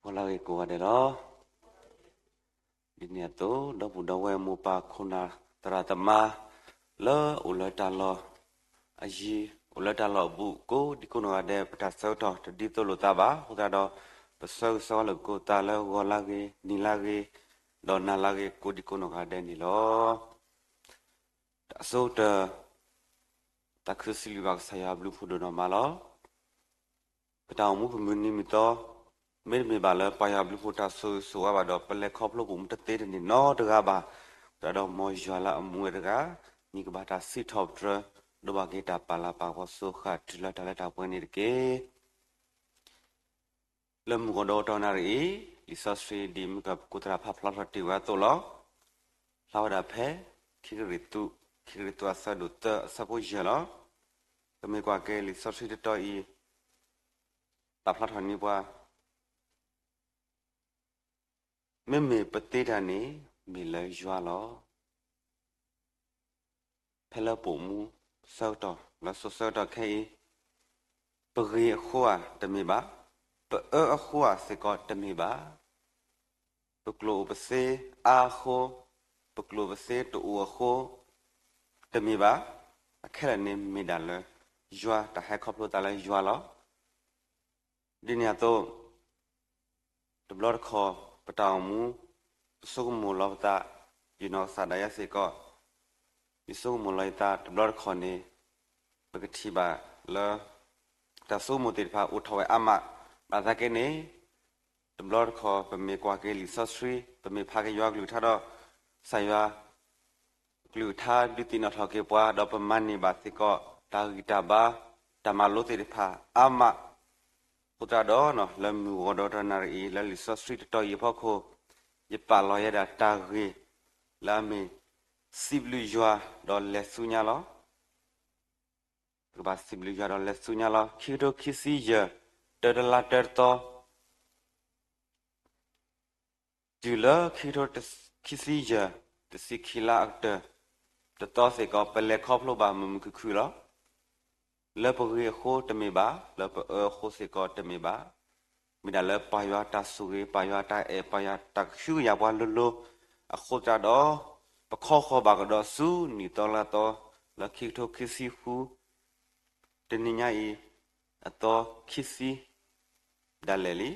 ဂီၤလၢဂ့ၤကိးဂၤဒဲးလီၤ. ဒ်န့ၣ်အသိး ဒီပုၢ်ဒီဝဲၢ်မိၢ်ပၢ်ခိၣ်နၢ်သရၣ်သမါ လၢအိၣ်လၢတၢ်လီၢ်အယံၤ အိၣ်လၢတၢ်လီၢ်အဘူး ကိးဒံကိးနီၢ်ဂၤဒဲး ပတၢ်ဆၢကတီၢ်တဒ်သိးလိာ်သးဘၣ်. အဃိသတးဒီး ပဆၢဂ့ၤဆၢဝါလိာ်ပကိာ်ပသးလၢဂီၤလၢဂ့ၤ နံၤလၢဂ့ၤ ဒီးနၤလၢဂ့ၤ ကိးဒံကိးနီၢ်ဂၤဒဲးန့ၣ်လီၤ. တၢ်ဆိကတၢၢ် သးခုစံးဘျုးဘၣ်ကစၢ်ယွၤအဘျုးအဖှိၣ်ဒိၣ်နီၢ်မးလီၤ. ပတၢ်အိၣ်မူပမုၢ်နံၤမုၢ်သီ မ့တမ့ၢ်ဘၣ်လၢပၢ်ယွၤအဘျုးအဖှိၣ်တၢ်ဆိၣ်ဂ့ၤဆိၣ်ဝါဘၣ်ဒီး ပလဲၤခီဖျိပိာ်မူတသ့တန့ၢ်နီတဂၤဘၣ်. အဃိသတးဒီးမ်ယွၤလၢအမူဝဲတဂၤ မ့ၢ်ကဘၣ်တၢ်စံးထီၣ်ပတြၢၤ ဒိးဘၣ်က့ၤတၢ်ပာ်လၤပာ်ကပီၤစိဃာ်တုၤလၢတၢ်လၢတၢ်ပှဲၤန့ၣ်တက့ၢ်. လၢမုၢ်ဂီၤဒီးတနၣ်ရံၣ်အံၤ လံာ်စီဆှံဒ်မုၢ်ကၢ်ပကိးသရၣ်ဖးဖျါထီၣ်တ့ၢ်ဝဲအသိးလီၤ. ဖျါဝဲဒၣ်ဖဲ ခံကရံၣ်သူး, ခံကရံၣ်သူးအဆၢဒိၣ်သၢအဆၢဖိယဲၢ်လီၤ. ပမ့ၢ်ကွၢ်က့ၤလံာ်စီဆှံတတီၤအံၤ ပာ်ဖျါထီၣ်န့ၢ်ပှၤ မ့မ့ၢ်ပသ့တၢ်န့ၣ် မ့ၢ်လၢယွၤလီၤ. ဖဲလၢပိာ်မူဆၢကတီၢ် လၢစိၤဆၢကတီၢ်ခဲအံၤ ပဂ့ၤအဃိဧါတမ့ၢ်ဘၣ်, ပအၢအဃိဧါစ့ၢ်ကီးတမ့ၢ်ဘၣ်, ပကျိၣ်အိၣ်ပသ့အါအဃိ, ပကျိၣ်ပသ့တအိၣ်အဃိ တမ့ၢ်ဘၣ်. အခဲလၢာ်န့ၣ်မ့ၢ်ဒၣ်လၢယွၤ တၢ်ဟဲခီဖျိသးလၢယွၤလီၤ. ဒ်န့ၣ်အသိး တဘျီတခီၣ် ပတၢ်အိၣ်မူ ပဆိကမိၣ်လီၤပသး ယနီၢ်ကစၢ်ဒၣ်ယဲစ့ၢ်ကီး ယဆိကမိၣ်လီၤယသးတဘျီတခီၣ်န့ၣ် ပကထံၣ်ဘၣ်လၢ တၢ်ဆိကမိၣ်သ့ၣ်တဖၣ်အိၣ်ထီၣ်ဝဲအါမး ဘၣ်ဆၣ်က့န့ၣ် တဘျီတခီၣ် ပမ့ၢ်ကွၢ်က့ၤလံာ်စီဆှံ ပမ့ၢ်ဖးက့ၤယွၤကလုၢ်ကထါဒီး ကစၢ်ယွၤ ကလုၢ်ကထါဒုးသ့ၣ်နီၣ်ထီၣ်က့ၤပှၤ ဒီးပမၤန့ၢ်ဘၣ်စ့ၢ်ကီး တၢ်ဂံၢ်တၢ်ဘါ တၢ်မၤလိသ့ၣ်တဖၣ်အါမး. အဃိသတးဒီး လၢမုၢ်ဂီၤဒီးတနၣ်ရံၣ်အံၤ လၢလံာ်စီဆှံတတီၤအံၤအဖီခိၣ် ယပာ်လီၤယဲဒၣ်တၢ်ဂ့ၢ် လၢအမ့ၢ် စံးဘျုးယွၤဒီးလဲၤဆူညါလီၤ. ပကဘၣ်စံးဘျုးယွၤဒီးလဲၤဆူညါလီၤ. ခံကထိခံဆံယဲၢ် တၢတလါတၢတသီ တုၤလၢခံကထိခံဆံယဲၢ် တဆံခံလါအကတၢၢ် တသီစ့ၢ်ကီး ပလဲၤခီဖျိဘၣ်မုာ်မုာ်ခုၣ်ခုၣ်လီၤ. လၢပဂ့ၤအဃိတမ့ၢ်ဘၣ်, လၢပအၢအဃိစ့ၢ်ကီးတမ့ၢ်ဘၣ်. မ့ၢ်ဒၣ်လၢပၢ်ယွၤတၢ်ဆိၣ်ဂ့ၤ, ပၢ်ယွၤတၢ်အဲၣ်, ပၢ်ယွၤတၢ်ကဟုကယာ်ပှၤလိၤလိၤ အဃိသတးဒီး ပခီဃီၤဘၣ်ကဒီးဆူနံၣ်သီလါသီ လၢခံကထိခံဆံဃု တနံၤညါအံၤ အသီခံဆံဒၣ်လဲာ်လံ,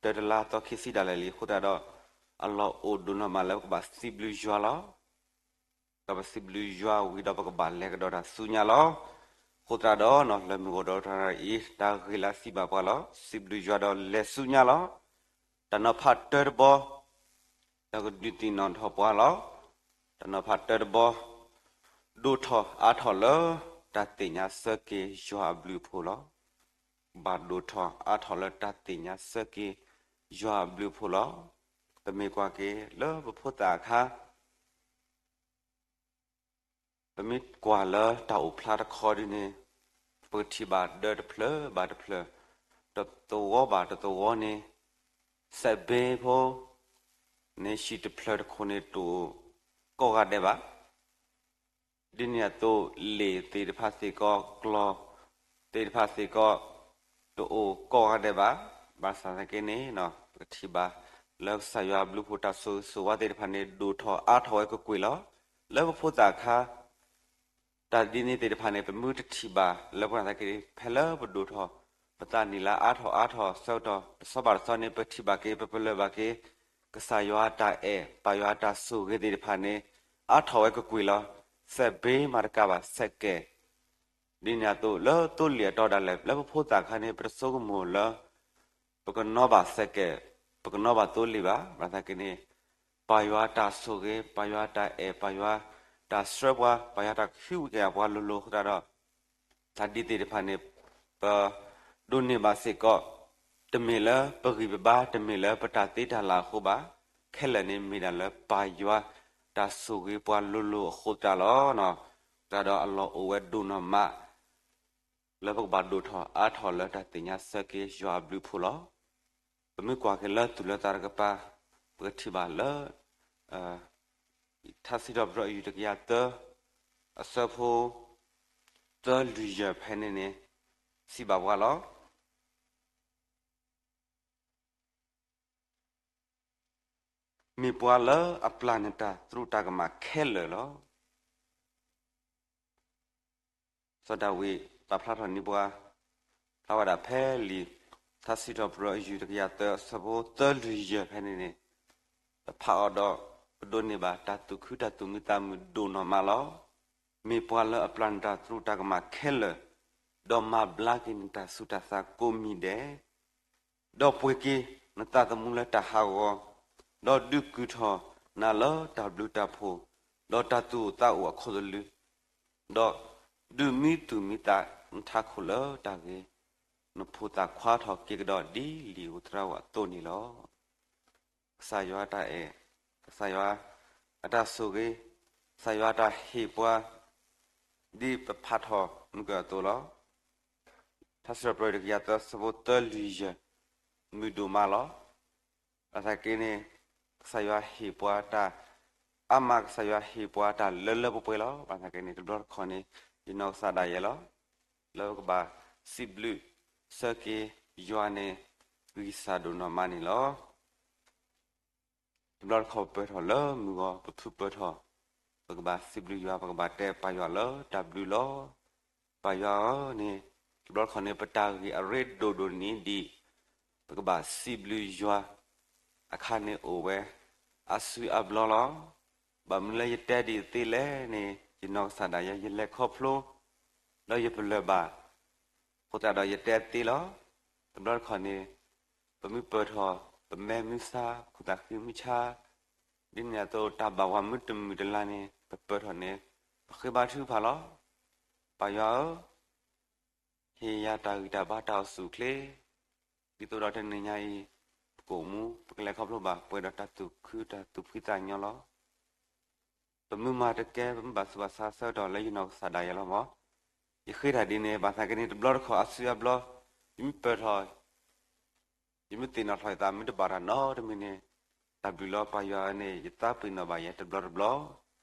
တၢတလါအသီခံဆံဒၣ်လဲာ်လံအဃိသတးဒီး အလီၢ်အိၣ်ဒိၣ်နီၢ်မးလၢပကဘၣ်စံးဘျုးယွၤလီၤ. ဒီးပစံးဘျုးယွၤဝံၤဒီးပကဘၣ်လဲၤကဒီးတၢ်ဆူညါလီၤ. အဃိသတးဒီး လၢမုၢ်ဂီၤဒီးတနၣ်ရံၣ်အံၤ တၢ်ဂ့ၢ်လၢအစံးဘၣ်ပှၤလီၤ. စံးဘျုးယွၤဒီးလဲၤဆူညါလီၤ. တၢ်နီၤဖးတၢတဘီ တၢ်ကဒုးသ့ၣ်နီၣ်ထီၣ်ပှၤလီၤ. တၢ်နီၤဖးတၢတဘီ ဒိၣ်ထီၣ်အါထီၣ်လၢ တၢ်သ့ၣ်ညါဆၢက့ၤယွၤအဘျုးအဖှိၣ်လီၤ. ဘၣ်ဒိၣ်ထီၣ်အါထီၣ်လၢတၢ်သ့ၣ်ညါဆၢက့ၤယွၤအဘျုးအဖှိၣ်လီၤ. ပမ့ၢ်ကွၢ်က့ၤလၢပဖိသၣ်အခါ ပမ့ၢ်ကွၢ်လၢတၢ်အိၣ်ဖျါတခီဒ်န့ၣ် ပကထံၣ်ဘၣ်ဒၢတဖျၢၣ်ဘၣ်တဖျၢၣ်, တသဝီဘၣ်တသဝီန့ၣ် စဲးဘ့ဖိန့ၣ် ဟံၣ်တဖျၢၣ်တခိၣ်န့ၣ် တအိၣ်ကိးဂၤဒဲးဘၣ်. ဒ်န့ၣ်အသိး လ့ၣ်သ့ၣ်တဖၣ်စ့ၢ်ကီး ကျီၢ်သ့ၣ်တဖၣ်စ့ၢ်ကီး တအိၣ်ကိးဂၤဒဲးဘၣ်. ဘၣ်ဆၣ်သနာ်က့န့ၣ် ပကထံၣ်ဘၣ်လၢကစၢ်ယွၤအဘျုးအဖှိၣ်တၢ်ဆိၣ်ဂ့ၤဆိၣ်ဝါသ့ၣ်တဖၣ်န့ၣ် ဒိၣ်ထီၣ်အါထီၣ်ဝဲကွ့ၢ်ကွ့ၢ်လီၤ. လၢပဖိသၣ်အခါ တၢ်ဒ်န့ၣ်သ့ၣ်တဖၣ်န့ၣ် ပမ့ၢ်တထံၣ်ဘၣ်လၢပှၤသနာ်က့န့ၣ် ဖဲလၢပဒိၣ်ထီၣ် ပသးနံၣ်လၢအါထီၣ်အါထီၣ်ဆၢကတီၢ် တဆီဘၣ်တဆီန့ၣ် ပထံၣ်ဘၣ်က့ၤ ပပလၢၢ်ဘၣ်က့ၤ ကစၢ်ယွၤအတၢ်အဲၣ် ပၢ်ယွၤအတၢ်ဆိၣ်ဂ့ၤသ့ၣ်တဖၣ်န့ၣ် အါထီၣ်ဝဲကွ့ၢ်ကွ့ၢ်လီၤ. စဲးဘ့မၤတကးဘၣ် စဲးကဲး ဒ်န့ၣ်အသိး လၢသိလ့ၣ်အတီဒၣ်လဲာ် လၢပဖိသၣ်အခါန့ၣ် ပတဆိကမိၣ်လၢ ပကနီၣ်ဘၣ်စဲးကဲး, ပကနီၣ်ဘၣ်သိလ့ၣ်ဘၣ်. ဘၣ်ဆၣ်သနာ်က့န့ၣ် ပၢ်ယွၤတၢ်ဆိၣ်ဂ့ၤ, ပၢ်ယွၤတၢ်အဲၣ်, ပၢ်ယွၤတၢ်ဆှၢပှၤ, ပၢ်ယွၤတၢ်ကဟုကယာ်ပှၤလိၤလိၤအဃိသတးဒီး တၢ်ဒ်သ့ၣ်တဖၣ်န့ၣ် ပဒိးန့ၢ်ဘၣ်စ့ၢ်ကီး, တမ့ၢ်လၢပဂံၢ်ပဘါ, တမ့ၢ်လၢပတၢ်သ့တၢ်လၢ်အဃိဘၣ်. ခဲလၢာ်န့ၣ်မ့ၢ်ဒၣ်လၢပၢ်ယွၤတၢ်ဆိၣ်ဂ့ၤပှၤလိၤလိၤအဃိသတးလီၤ. သတးဒီးအလီၢ်အိၣ်ဝဲဒိၣ်နီၢ်မး လၢပကဘၣ်ဒိၣ်ထီၣ်အါထီၣ်လၢတၢ်သ့ၣ်ညါဆၢက့ၤယွၤအဘျုးအဖှိၣ်လီၤ. ပမ့ၢ်ကွၢ်က့ၤလၢသူၣ်လၢသးတကပၤ ပကထံၣ်ဘၣ်လၢ ထါစံးထီၣ်ပတြၢၤအယုၢ်တကယၤသၢ အဆၢဖိ သၢလွံၢ်ယဲၢ်ဖဲန့ၣ်န့ၣ် စံးဘၣ်ပှၤလီၤ. မ့ၢ်ပှၤလၢအပျၢ်နတၢ်သရူးတၢ်ကမၣ်ခဲလၢာ်လီၤ. စီၤဒၤဝံးပာ်ဖျါထီၣ်န့ၢ်ပှၤ, ဖျါဝဲဒၣ်ဖဲလံာ်ထါစံးထီၣ်ပတြၢၤအယုၢ်တကယၤသၢအဆၢဖိသၢလွံၢ်ယဲၢ်ဖဲန့ၣ်န့ၣ်, ပဖးအီၤဒီး ပဒိးန့ၢ်ဘၣ်တၢ်သူၣ်ခုတၢ်သူၣ်မံသးမုာ်ဒိၣ်နီၢ်မးလီၤ. မ့ၢ်ပှၤလၢအပျၢ်နတၢ်သရူးတၢ်ကမၣ်ခဲလၢာ်, ဒီးမၤဘျါက့ၤနတၢ်ဆူးတၢ်ဆါကိးမံၤဒဲး ဒီးပှ့ၤက့ၤနသးသမူလၢတၢ်ဟးဂီၤ, ဒီးဒုးကုာ်ထီၣ်နၤလၢတၢ်ဘျုးတၢ်ဖှိၣ်, ဒီးတၢ်သူၣ်အိၣ်သးအိၣ်အခိၣ်သလုး, ဒီးဒုးမံသူၣ်မံသးနထးခိၣ်လၢတၢ်ဂ့ၤ, နဖိသၣ်ခွါထီၣ်က့ၤကဒီးဒ်လံာ်ဧိၤသရၣ်ဧိၤအသိးန့ၣ်လီၤ. ကစၢ်ယွၤအတၢ်အဲၣ်, ကစၢ်ယွၤအတၢ်ဆိၣ်ဂ့ၤ, ကစၢ်ယွၤအတၢ်ဟ့ၣ်ပှၤ, ဒ်ပဖးထီၣ်မုၢ်ကၢၢ်အသိးလီၤ. ထါစံးထီၣ်ပတြၢၤတကယၤသၢအဆၢဖိသၢလွံၢ်ယဲၢ်, မုာ်ဒိၣ်မးလီၤ. ဘၣ်ဆၣ်က့န့ၣ် ကစၢ်ယွၤဟ့ၣ်ပှၤတၢ်, အါမးကစၢ်ယွၤဟ့ၣ်ပှၤတၢ်လၢလၢပှဲၤပှဲၤလီၤ. ဘၣ်ဆၣ်က့န့ၣ် တဘျီတခီၣ်န့ၣ် ယနီၢ်ကစၢ်ဒၣ်ယဲလီၤ လၢပကဘၣ်စံးဘျုးဆၢက့ၤယွၤန့ၣ် ဂံၢ်စၢ်ဒိၣ်နီၢ်မးန့ၣ်လီၤ. တဘျီတခီၣ်ပပၢၢ်ထီၣ်လၢမုၢ်ဂီၤ ပဖုပၢၢ်ထီၣ်, ပကဘၣ်စံးဘျုးယွၤ ပကဘၣ်တဲပၢ်ယွၤလၢတၢ်ဘျုးလီၤ. ပၢ်ယွၤဧၢန့ၣ် တဘျီတခီၣ်န့ၣ် ပတၢ်ဂ့ၢ်အရ့ဒိၣ်ဒိၣ်န့ၣ်ဒံး ပကဘၣ်စံးဘျုးယွၤ အခါန့ၣ်အိၣ်ဝဲ အါစုအါဘျီလီၤ. ဘၣ်မနုၤလၢယတဲဒ်အံၤသ့လဲၣ်န့ၣ် ယနီၢ်ကစၢ်ဒၣ်ယဲ ယလဲၤခီဖျိ ဒီးယပလၢၢ်ဘၣ် အဃိသတးဒီးယတဲသ့လီၤ. တဘျီတခီၣ်န့ၣ် ပမ့ၢ်ပၢၢ်ထီၣ် ပမဲမုၢ်ဆါ ခိၣ်သၣ်ဃံမုၢ်ဆါ ဒ်န့ၣ်အသိးတၢ်ဘၣ်ဝၤမုၢ်တမုာ်တလၤန့ၣ် ပပၢၢ်ထီၣ်န့ၣ် ပဃ့ဘါထုကဖၣ်လီၤ. ပၢ်ယွၤဧၢ ဟ့ၣ်ယၤတၢ်ဂံၢ်တၢ်ဘါတၢ်အိၣ်ဆူၣ်အိၣ်ချ့, ဒ်သိးဒီးတနံၤညါအံၤ ပကအိၣ်မူ ပကလဲၤခီဖျိဘၣ် ပှဲၤဒီးတၢ်သူၣ်ခုတၢ်သူၣ်ဖှံသးညီလီၤ. ပမ့ၢ်မၤတကဲ ပမ့ၢ်ဘၣ်သူၣ်ဘၣ်ဆါဆၢကတီၢ်လၢယနီၢ်ကစၢ်ဒၣ်ယဲလီၤမး. ယဃ့တၢ်ဒ်န့ၣ် ဘၣ်ဆၣ်က့န့ၣ် တဘျီတခီၣ်အါစုအါဘျီ ယမ့ၢ်ပၢၢ်ထီၣ် ယမ့ၢ်သ့ၣ်နီၣ်ထီၣ်ယသးမ့ၢ်တဘၣ်တၢ်နီတမံၤန့ၣ် တၢ်ဘျုးလီၤပၢ်ယွၤန့ၣ် ယသးပ့ၤနီၣ်ဘၣ်ယဲတဘျီတဘျီ.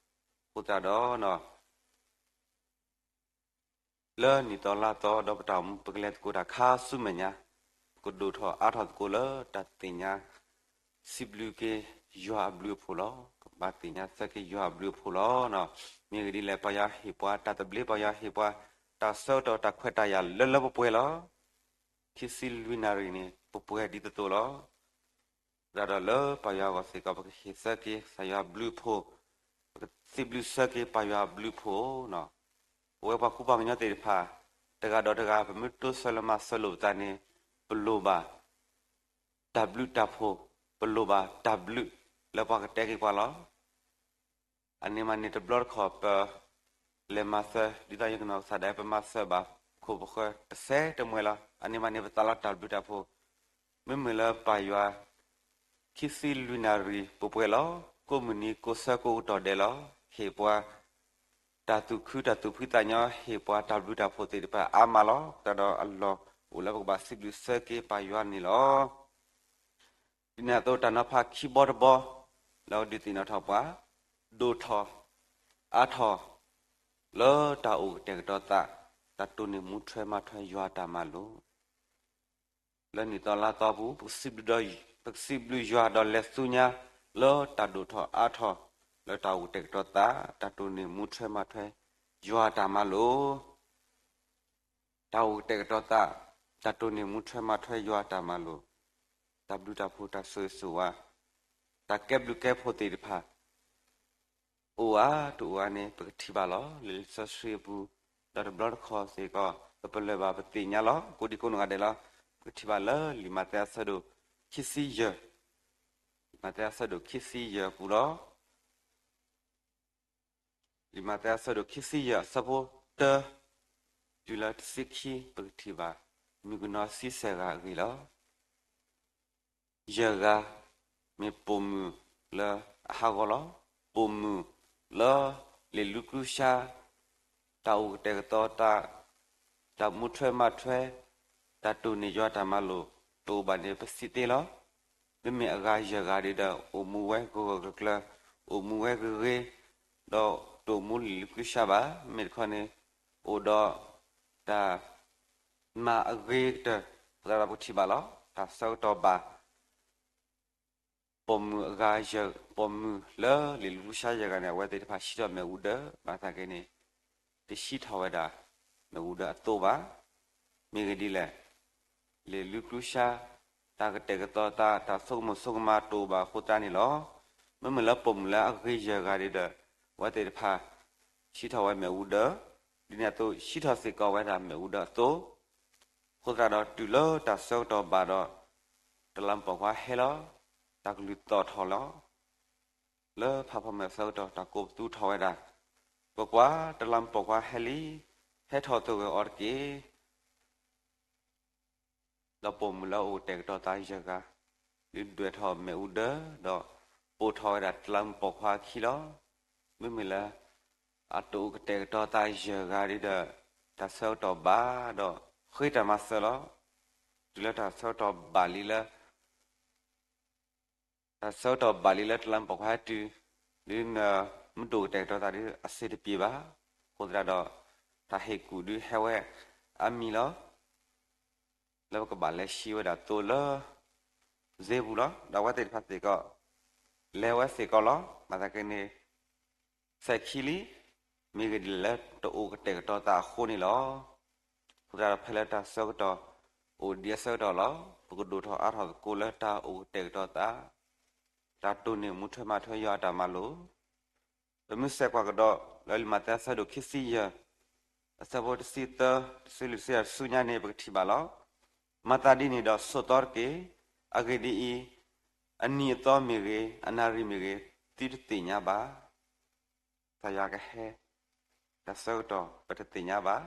အဃိသတးဒီး လၢနံၣ်သီလါသီဒီးပတၢ်အိၣ်မူ ပကလဲၤသကိးတၢ်ခါဆူမဲာ်ညါ, ပကဒိၣ်ထီၣ်အါထီၣ်သကိးလၢတၢ်သ့ၣ်ညါ စံးဘျုးက့ၤယွၤအဘျုးအဖှိၣ်လီၤ. ပကဘၣ်သ့ၣ်ညါဆၢက့ၤယွၤအဘျုးအဖှိၣ်လီၤ. မ့ၢ်ဂ့ၢ်ဒ်လဲၣ် ပၢ်ယွၤဟ့ၣ်ပှၤတၢ်သဘျ့ ပၢ်ယွၤဟ့ၣ်ပှၤ တၢ်ဆၢကတီၢ်တၢ်ခွဲးတၢ်ယာ်လၢလၢပှဲၤပှဲၤလီၤ. ခံဆံလွံၢ်နၣ်ရံၣ်န့ၣ် ပပှဲၤဒ်သိးသိးလီၤ. သတးဒီးလၢပၢ်ယွၤအဂီၢ်စ့ၢ်ကီး ပကဟ့ၣ်ဆၢက့ၤကစၢ်ယွၤအဘျုးအဖှိၣ်, ပကစံးဘျုးဆၢက့ၤပၢ်ယွၤအဘျုးအဖှိၣ်နီၤ. ပဝဲပှၤကူပှၤကညီသ့ၣ်တဖၣ် တဂၤဒီးတဂၤ ပမ့ၢ်တိစၢၤလၢမၤစၢၤလိာ်ပသးန့ၣ် ပလိၣ်ဘၣ် တၢ်ဘျုးတၢ်ဖှိၣ်, ပလိၣ်ဘၣ်တၢ်ဘျုးလၢပှၤကတဲက့ၤပှၤလီၤ. အန့ၣ်မးန့ၣ် တဘျီတခီၣ်ပ လဲၤမၤစၢၤ ဒ်သိးယနီၢ်ကစၢ်ဒၣ် ပမၤစၢၤဘၣ်ခိၣ်ပဃၢၤတစဲးတမှဲၤလီၤ. အန့ၣ်မးန့ၣ် ပသးလီတၢ်ဘျုးတၢ်ဖှိၣ်, မ့မ့ၢ်လၢပၢ်ယွၤ ခံဆံလွံၢ်နၣ်ရံၣ်ပပှဲၤလီၤ. ကိးမုၢ်နံၤကိးဆၢကိးကတီၢ်ဒဲးလီၤ. ဟ့ၣ်ပှၤ တၢ်သူၣ်ခုတၢ်သူၣ်ဖှံသးညီ ဟ့ၣ်ပှၤတၢ်ဘျုးတၢ်ဖှိၣ်သ့ၣ်တဖၣ်အါမးလီၤ. သတးဒီးအလီၢ်အိၣ်လၢပကဘၣ်စံးဘျုးဆၢက့ၤပၢ်ယွၤန့ၣ်လီၤ. ဒ်န့ၣ်အသိးတၢ်နီၤဖးခံဘီတဘီ လၢအဝဲဒုးသ့ၣ်နီၣ်ထီၣ်ပှၤ, ဒိၣ်ထီၣ် အါထီၣ် လၢတၢ်အိၣ်ကတဲာ်ကတီၤသး, တၢ်တိၢ်န့ၢ်မူထွဲမၤထွဲယွၤအတၢ်မၤလိာ်. လၢနံၣ်သီလါသီပူၤ ပကစံးဘျုးယွၤဒီးလဲၤဆူညါ လၢတၢ်ဒိၣ်ထီၣ်အါထီၣ် လၢတၢ်အိၣ်ကတဲာ်ကတီၤသး, တၢ်တိၢ်န့ၢ်မူထွဲမၤထွဲ ယွၤအတၢ်မၤလိာ်. တၢ်အိၣ်ကတဲာ်ကတီၤသး, တၢ်တိၢ်န့ၢ်မူထွဲမၤထွဲယွၤအတၢ်မၤလိာ်, တၢ်ဘျုးတၢ်ဖှိၣ် တၢ်ဆိၣ်ဂ့ၤဆိၣ်ဝါ, တၢ်ကဲဘျုးကဲဖှိၣ်သ့ၣ်တဖၣ် အိၣ်ဧါတအိၣ်ဧါန့ၣ် ပကထံၣ်ဘၣ်လီၤ. လံာ်စီဆှံအပူၤ ဒီးတဘျီတခီၣ်စ့ၢ်ကီး ပပလၢၢ်ဘၣ်ပသ့ၣ်ညါလီၤ. ကိးဒံကိးနီၢ်ဂၤဒဲးလီၤ. ပကထံၣ်ဘၣ်လၢလံာ်မးသဲအဆၢဒိၣ်ခံဆံယဲၢ်, လံာ်မးသဲအဆၢဒိၣ်ခံဆံယဲၢ်အပူၤလီၤ. လံာ်မးသဲအဆၢဒိၣ်ခံဆံယဲၢ်အဆၢဖိတၢ တုၤလၢတဆံခံ ပကထံၣ်ဘၣ် မုၣ်ကနီၤဆံဆဲၣ်ဂၤအဂ့ၢ်လီၤ. ယဲၢ်ဂၤ မ့ၢ်ပိာ်မုၣ်လၢအဟးဂီၤလီၤ. ပိာ်မုၣ်လၢလံာ်လူကုၢ်စၢ် တၢ်အိၣ်ကတဲာ်ကတီၤသး, တၢ်မူထွဲမၤထွဲ, တၢ်တိၢ်န့ၢ်ယွၤတၢ်မၤလိာ် တအိၣ်ဘၣ်န့ၣ် ပစံးသ့လီၤ. မ့မ့ၢ်အဂၤယဲၢ်ဂၤဒ်ဒီး အိၣ်မူဝဲဂၢၢ်ဂၢၢ်ကျၢၤကျၢၤ, အိၣ်မူဝဲဂ့ၤဂ့ၤ, ဒီးတအိၣ်မူလံာ်လူကုၢ်စၢ်ဘၣ်. မ့မ့ၢ်တခီန့ၣ် အိၣ်ဒီးတၢ်မၤအဂ့ၤကတၢၢ်, သတးဒီးပကထံၣ်ဘၣ်လီၤ. တၢ်ဆၢကတီၢ်ဘၣ် ပိာ်မုၣ်အဂၤယဲၢ်, ပိာ်မုၣ်လၢလံာ်လူၤကူၣ်ရှါယဲၢ်ဂၤန့ၣ် အဝဲသ့ၣ်တဖၣ်စံးထီၣ်မ့ၣ်အူဒၢ, ဘၣ်ဆၣ်သနာ်က့န့ၣ် တစံးထီၣ်ဝဲဒၣ် မ့ၣ်အူဒၢအသိဘၣ်. မ့ၢ်ဂ့ၢ်ဒ်လဲၣ်, လံာ်လူၤကူၣ်ရှါ တၢ်ကတဲာ်ကတီၤသး တၢ်ဆိကမိၣ်ဆိကမးတအိၣ်ဘၣ်အဃိသတးန့ၣ်လီၤ. မ့မ့ၢ်လၢပိာ်မုၣ်လၢအဂၤယဲၢ်ဂၤဒ်ဒီး အဝဲသ့ၣ်တဖၣ် စံးထီၣ်ဝဲမ့ၣ်အူဒၢ, ဒ်န့ၣ်အသိး စံးထီၣ်စ့ၢ်ကီးဝဲဒၣ်မ့ၣ်အူဒၢအသိ, အဃိသတးဒီးတုၤလၢတၢ်ဆၢကတီၢ်ဘၣ်ဒီး တလးမုၢ်ပိာ်ခွါဟဲလီၤ, တၢ်ကလုၢ်သီၣ်ထီၣ်လီၤ. လၢဖးဖီမုၢ်အဆၢကတီၢ် တၢ်ကိးပသူထီၣ်ဝဲဒၣ်, ကွၢ်ကွၢ်, တလးမုၢ်ပိာ်ခွါဟဲလံ, ဟဲထီၣ်သဂၢၢ်အီၤတက့ၢ်. ဒီးပိာ်မုၣ်လၢအအိၣ်ကတဲာ်ကတီၤသးယဲၢ်ဂၤ ဒုးဒွဲၣ်ထီၣ်မ့ၣ်အူဒၢ, ဒီးပိာ်ထီၣ်ဝဲဒၣ်တလးမုၢ်ပိာ်ခွါအခံလီၤ. မ့မ့ၢ်လၢ အတအိၣ်ကတဲာ်ကတီၤသးယဲၢ်ဂၤဒ်ဒီး တၢ်ဆၢကတီၢ်ဘၣ်ဒီး ဃ့တၢ်မၤစၢၤလီၤ. တုၤလၢတၢ်ဆၢကတီၢ်ဘၣ်လံလၢ တၢ်ဆၢကတီၢ်ဘၣ်လံလၢတလးမုၢ်ပိာ်ခွါဟဲတုၤ, ဒ်နမ့ၢ်တအိၣ်ကတဲာ်ကတီၤသးဒ်အဆင်တပြေဘၣ်. အဃိသတးဒီး တၢ်ဟ့ၣ်ကူၣ်ဒုးဟဲဝဲအါမံၤလီၤ. လၢပကဘၣ်လဲၤဆံးဝဲဒၣ်သိလၢ စ့ပူၤလီၤ. ဒီးအဝဲသ့ၣ်တဖၣ်စ့ၢ်ကီး လဲၤဝဲစ့ၢ်ကီးလီၤ. ဘၣ်ဆၣ်သနာ်က့န့ၣ် စဲးခံလံ, မ့ၢ်ဂ့ၢ်ဒ်လဲၣ်လၢတအိၣ်ကတဲာ်ကတီၤသးအဃိန့ၣ်လီၤ. အဃိသတးဒီးဖဲလၢတၢ်ဆၢကတီၢ်အိၣ်ဒံးအဆၢကတီၢ်လီၤ. ပကဒိၣ်ထီၣ်အါထီၣ်သကိးလၢတၢ်အိၣ်ကတဲာ်ကတီၤသး, တၢ်တိၢ်န့ၢ်မူထွဲမၤထွဲယွၤအတၢ်မၤလိာ် ပမ့ၢ်ဆဲးကွၢ်ကဒီးလၢလံာ်မးသဲအဆၢဒိၣ်ခံဆံယဲၢ်, အဆၢဖိတဆံသၢ, တဆံလွံၢ်ဆံယဲၢ်ဆူညါန့ၣ် ပကထံၣ်ဘၣ်လီၤ. မၤသးဒ်န့ၣ်ဒီးဆိးသီတက့ၢ်. အဂ့ၢ်ဒ်အံၤ, အနံၤအသီမ့ၢ်ဂ့ၤ, အနၣ်ရံၣ်မ့ၢ်ဂ့ၤ, သုတသ့ၣ်ညါဘၣ်. ကစၢ်ယွၤကဟဲ တၢ်ဆၢကတီၢ်ပတသ့ၣ်ညါဘၣ်.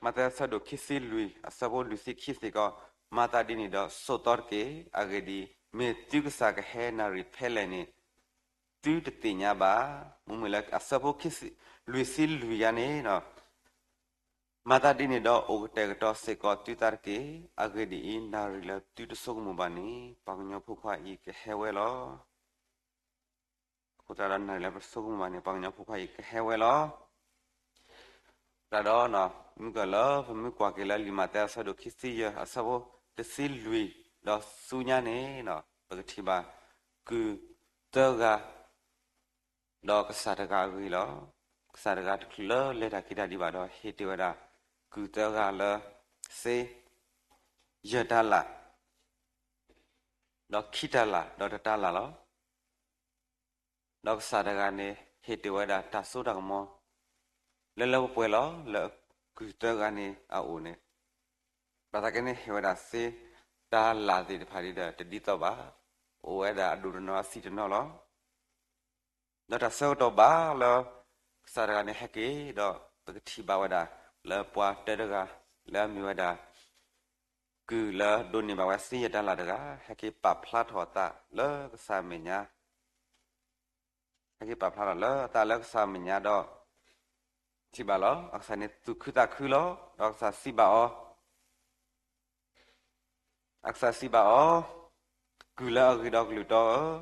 မးသဲအဆၢဒိၣ်ခံဆံလွံၢ် အဆၢဖိလွံၢ်ဆံခံစ့ၢ်ကီး, မၤသးဒ်န့ၣ်ဒီး ဆိးသီတက့ၢ်. အဂ့ၢ်ဒ်အံၤ, မ့ၢ်သုကစၢ်ကဟဲနၣ်ရံၣ်ဖဲလဲၣ်န့ၣ် သုတသ့ၣ်ညါဘၣ်. မ့မ့ၢ်လၢအဆၢဖိလွံၢ်ဆံလွံၢ်ယၤန့ၣ်, မၤသးဒ်န့ၣ်ဒီး အိၣ်ကတဲာ်ကတီၤစ့ၢ်ကီးသုသးတက့ၢ်. အဂ့ၢ်ဒ်အံၤ, နၣ်ရံၣ်လၢသုတဆိကမိၣ်ဘၣ်န့ၣ် ပှၤကညီဖိခွါအံၤကဟဲဝဲလီၤ. အဃိသတးဒီးနၣ်ရံၣ်လၢပဆိကမိၣ်ဘၣ်န့ၣ် ပှၤကညီဖိခွါအံၤကဟဲဝဲလီၤ. သတးဒီး မုၢ်ကၢၢ်လၢပမ့ၢ်ကွၢ်က့ၤလၢလံာ်မးသဲအဆၢဒိၣ်ခံဆံယဲၢ် အဆၢဖိတဆံလွံၢ်ဒီးဆူညါန့ၣ်, ပကထံၣ်ဘၣ် ကုၢ်သၢဂၤ ဒီးကစၢ်တဂၤအဂ့ၢ်လီၤ. ကစၢ်တဂၤတချုးလၢလဲၤတၢ်က့ၤတၢ်ဒံးဘၣ်ဒီး ဟ့ၣ်တ့ၢ်ဝဲဒၣ် ကုၢ်သၢဂၤလၢ စ့ ယဲၢ်တၤလၣ်, ဒီးခံတၤလၣ်, ဒီးတတၤလၣ်လီၤ. ဒီးကစၢ်တဂၤန့ၣ် ဟ့ၣ်တ့ၢ်ဝဲဒၣ်တၢ်စိတၢ်ကမီၤ လၢလၢပှဲၤပှဲၤလီၤ. လၢကုၢ်သၢဂၤန့ၣ်အအိၣ်န့ၣ်, ဘၣ်ဆၣ်သနာ်က့န့ၣ် ဟ့ၣ်ဝဲဒၣ်စ့တၤလၣ်သ့ၣ်တဖၣ်ဒီးတဒ်သိးဘၣ်. အိၣ်ဝဲဒၣ်အဒိၣ်တနီၤအဆံးတနီၤလီၤ. ဒီးတၢ်ဆၢကတီၢ်ဘၣ်လၢ ကစၢ်တဂၤန့ၣ်ဟဲက့ၤဒီး ပကထံၣ်ဘၣ်ဝဲဒၣ် လၢပှၤတဂၤ လၢအမ့ၢ်ဝဲဒၣ် ကုၢ်လၢဒိးန့ၢ်ဘၣ်ဝဲစ့ယဲၢ်တၤလၣ်တဂၤ ဟဲက့ၤပာ်ဖျါထီၣ်အသးလၢကစၢ်အမဲာ်ညါ, ဟဲက့ၤပာ်ဖျါထီၣ်လၢအသးလၢကစၢ်အမဲာ်ညါဒီး ထံၣ်ဘၣ်လီၤ. အကစၢ်န့ၣ်သူၣ်ခုသးခုလီၤ. ဒီးကစၢ်စံးဘၣ်အီၤ, အကစၢ်စံးဘၣ်အီၤ, ကုၢ်လၢအဂ့ၤဒီးကလုၢ်တီဧၢ,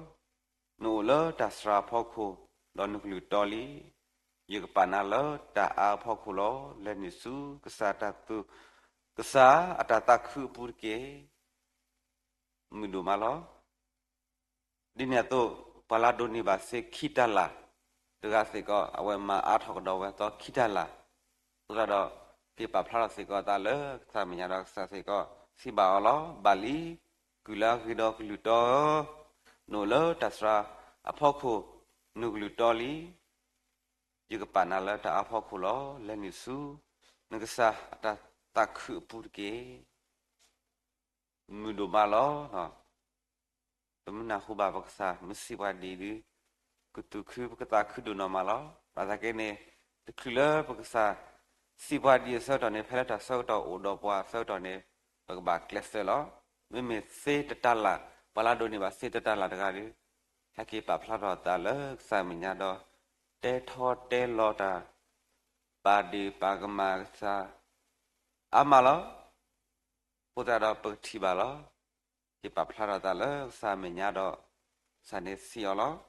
နအိၣ်လၢတၢ်စှၤအဖီခိၣ်, ဒီးနကလုၢ်တီလံ. ယကပာ်နၤလၢတၢ်အါအဖီခိၣ်လီၤ. လဲၤနုာ်ဆူ ကစၢ်အတၢ်သူၣ်, ကစၢ်အတၢ်သးခုအပူၤတက့ၢ်. မုာ်ဒိၣ်မးလီၤ. ဒ်န့ၣ်အသိး ပှၤလၢအဒိးန့ၢ်ဘၣ်စ့ခံတၤလၣ်တဂၤစ့ၢ်ကီး အဝဲမၤအါထီၣ်ကဒီးဝဲအသီခံတၤလၣ်, အဃိသတးဒီး က့ၤပာ်ဖျါထီၣ်စ့ၢ်ကီးအသးလၢကစၢ်အမဲာ်ညါဒီးကစၢ်စ့ၢ်ကီး စံးဘၣ်အီၤလီၤ. ဘၣ်လံ, ကုၢ်လၢအဂ့ၤဒီးကလုၢ်တီဧၢ, နအိၣ်လၢတၢ်စှၤအဖီခိၣ်, နကလုၢ်တီလံ. ယကပာ်နၤလၢတၢ်အါဖီခိၣ်လီၤ. လဲၤနုာ်ဆူ နကစၢ်အတၢ်သးခုအပူၤတက့ၢ်. မုာ်ဒိၣ်မးလီၤ. ပမ့ၢ်နၢ်ဟူဘၣ်ပကစၢ်မ့ၢ်စံးပှၤဒ်အံၤဒုး ကသူၣ်ခု ပကသးခုဒိၣ်နီၢ်မးလီၤ. ဘၣ်ဆၣ်သနာ်က့န့ၣ် တချုးလၢပကစၢ်စံးပှၤဒ်အံၤအဆၢကတီၢ်န့ၣ် ဖဲလၢတၢ်ဆၢကတီၢ်အိၣ်ဒီးပှၤအဆၢကတီၢ်န့ၣ် ပကဘၣ်ကျဲးစၢးလီၤ. မ့မ့ၢ်စ့တတၤလၣ်, ပှၤလၢအဒိးန့ၢ်ဘၣ်စ့တတၤလၣ်တဂၤဒီး ဟဲက့ၤပာ်ဖျါထီၣ်အသးလၢကစၢ်အမဲာ်ညါဒီး တဲထီတဲလီၤတၢ် ပာ်ဒ့ၣ်ပာ်ကမၣ်ကစၢ် အါမးလီၤ. အဃိသတးဒီးပကထံၣ်ဘၣ်လီၤ. က့ၤပာ်ဖျါထီၣ်အသးလၢကစၢ်အမဲာ်ညါဒီး ကစၢ်န့ၣ်စံးအီၤလီၤ.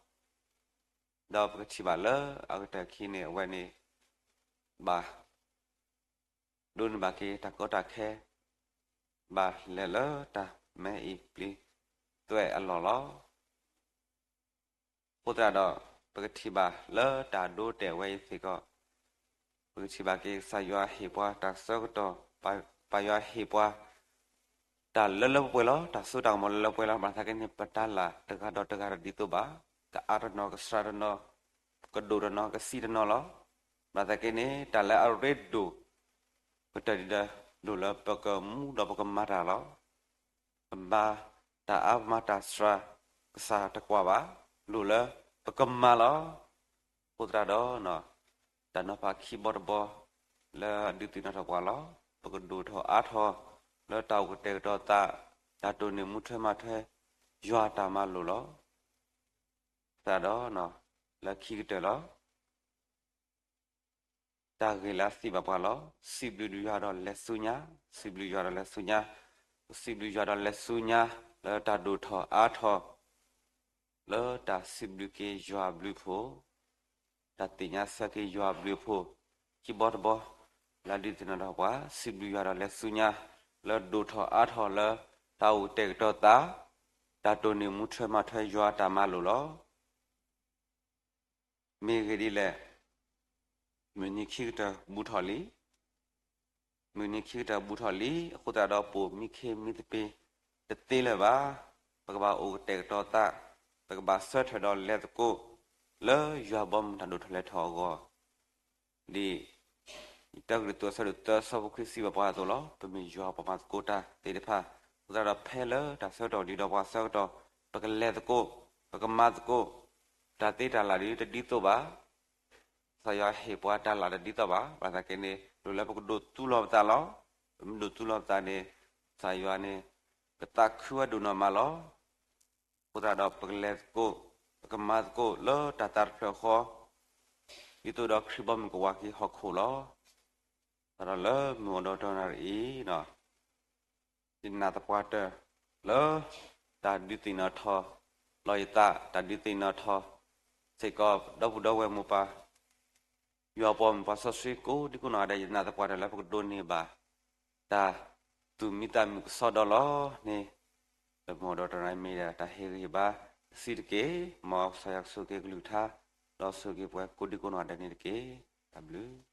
ဒီးပကထံၣ်ဘၣ်လၢအကတၢၢ်ခံန့ၣ် အဝဲန့ၣ် ဘၣ်ဒိးန့ၢ်ဘၣ်က့ၤတၢ်ကီတၢ်ခဲ, ဘၣ်လဲၤလၢတၢ်မဲအံၤပျံၤ တၢ်လၢအရ့ဒိၣ်ကတၢၢ်လၢပဂီၢ်န့ၣ်မ့ၢ်တၢ်သွဲၣ်အလီၢ်လီၤ. အဃိသတးဒီး ပကထံၣ်ဘၣ်လၢတၢ်ဒိတဲာ်ဝဲအံၤစ့ၢ်ကီး ပကထံၣ်ဘၣ်က့ၤကစၢ်ယွၤဟ့ၣ်ပှၤတၢ်ဆၢကတီၢ်, ပၢ်ယွၤဟ့ၣ်ပှၤ တၢ်လၢလၢပှဲၤပှဲၤလီၤ, တၢ်စိတၢ်ကမီၤလၢလၢပှဲၤပှဲၤလီၤ. ဘၣ်ဆၣ်သနာ်က့န့ၣ် ပတၢ်လၢ်တဂၤဒီးတဂၤတဒ်သိးဘၣ်, ကအါတနီၤကစှၤတနီၤ, ကဒိၣ်တနီၤကသံတနီၤလီၤ. ဘၣ်ဆၣ်သနာ်က့န့ၣ် တၢ်လၢအရ့ဒိၣ်ကတၢၢ်ဒ်ဒီး ဒိၣ်လၢပကမူဒီးပကမၤတၢ်လီၤ. ပမၤတၢ်အါပမၤတၢ်စှၤ ကစၢ်တကွၢ်ဘၣ်, ဒိၣ်လၢပကမၤလီၤ. အဃိသတးဒီး တၢ်နီၤဖးခံဘီတဘီ လၢအဒုးသ့ၣ်နီၣ်ထီၣ်ပှၤလီၤ. ပကဒိၣ်ထီၣ်အါထီၣ် လၢတၢ်အိၣ်ကတဲာ်ကတီၤသး, တၢ်တိၢ်န့ၢ်မူထွဲမၤထွဲ ယွၤအတၢ်မၤလိာ်လီၤ. သတးဒီး လၢခံကတၢၢ်လီၤ. တၢ်ဂ့ၢ်လၢအသံဘၣ်ပှၤလီၤ. စံးဘျုးယွၤဒီးလဲၤဆူညါ, စံးဘျုးယွၤဒီးလဲၤဆူညါ, စံးဘျုးယွၤဒီးလဲၤဆူညါ လၢတၢ်ဒိၣ်ထီၣ်အါထီၣ် လၢတၢ်စံးဘျုးက့ၤယွၤအဘျုးအဖှိၣ်, တၢ်သ့ၣ်ညါဆၢက့ၤယွၤအဘျုးအဖှိၣ်, ခံဘီတဘီ လၢအဒုးသ့ၣ်နီၣ်ထီၣ်ပှၤ, စံးဘျုးယွၤဒီးလဲၤဆူညါ လၢဒိၣ်ထီၣ်အါထီၣ်လၢ တၢ်အိၣ်ကတဲာ်ကတီၤသး, တၢ်တိၢ်န့ၢ်မူထွဲမၤထွဲယွၤအတၢ်မၤလိာ်လီၤ. မ့ၢ်ဂ့ၢ်ဒ်လဲၣ်, မုၢ်နံၤခံကတၢၢ်ဘူးထီၣ်လံ, မုၢ်နံၤခံကတၢၢ်ဘူးထီၣ်လံ, အဃိသတးဒီး ပိာ်မံခ့မံသပ့ၤတသ့လၢၤဘၣ်. ပကဘၣ်အိၣ်ကတဲာ်ကတီၤသး, ပကဘၣ်ဆၢထၢၣ်ဒီးလဲၤသကိး လၢယွၤဘီမုၢ်တၢ်ဒိၣ်ထီၣ်လဲၤထီၣ်အဂီၢ်, ဒ် တၢကရံၣ်သူး အဆၢဒိၣ်သၢ အဆၢဖိခွံစံးဘၣ်ပှၤအသိးလီၤ. ပမ့ၢ်ယွၤအပှၤမၤသကိးတၢ်သ့ၣ်တဖၣ်, အဃိသတးဒီး ဖဲလၢတၢ်ဆၢကတီၢ်ဒ်ဒီးပှၤဆၢကတီၢ်, ပကလဲၤသကိး, ပကမၤသကိး, တၢ်သ့တၢ်လၢ်ဒ်တဒ်သိးဘၣ်. ကစၢ်ယွၤဟ့ၣ်ပှၤတၢ်လၢ်တဒ်သိးဘၣ်. ဘၣ်ဆၣ်သနာ်က့န့ၣ် ဒိၣ်လၢပကဒိးသူလီၤပသးလီၤ. ပမ့ၢ်ဒိးသူလီၤပသးန့ၣ် ကစၢ်ယွၤန့ၣ် ကသးခုဝဲဒိၣ်နီၢ်မးလီၤ. အဃိသတးဒီး ပကလဲၤသကိး, ပကမၤသကိးလၢတၢ်သးတဖျၢၣ်ဃီ, ဒ်သိးဒီးခရံာ်ဘီမုၢ်ကဝၤက့ၤဟီၣ်ခိၣ်လီၤ. ဒီးလၢမုၢ်အိၣ်ဒီးတနံၤအံၤ, ယနာ်သပှၢ်တၢၢ်လၢ တၢ်ဒုးသ့ၣ်နီၣ်ထီၣ်လီၤယသး, တၢ်ဒုးသ့ၣ်နီၣ်ထီၣ်စ့ၢ်ကီး ဒီပုၢ်ဒီဝဲၢ်မိၢ်ပၢ် ယွၤပိာ်မုၣ်ပှၤစီဆှံကိးဒံကိးနီၢ်ဂၤဒဲး, ယနာ်သပှၢ်တၢၢ်လၢပကဒိးန့ၢ်ဘၣ် တၢ်သူၣ်မံသးမုာ်ကစီဒီလီၤန့ၣ်, လၢမုၢ်အိၣ်ဒီးတနံၤအံၤမ့ၢ်ဒၣ်တၢ်ဟ့ၣ်ဂံၢ်ဟ့ၣ်ဘါတဆံးတက့ၢ်. မ်ကစၢ်ယွၤကဆိၣ်ဂ့ၤက့ၤကလုၢ်ကထါ, ဒီးဆိၣ်ဂ့ၤက့ၤပှၤကိးဒံကိးနီၢ်ဂၤဒဲးန့ၣ်တက့ၢ်. တၢ်ဘျုး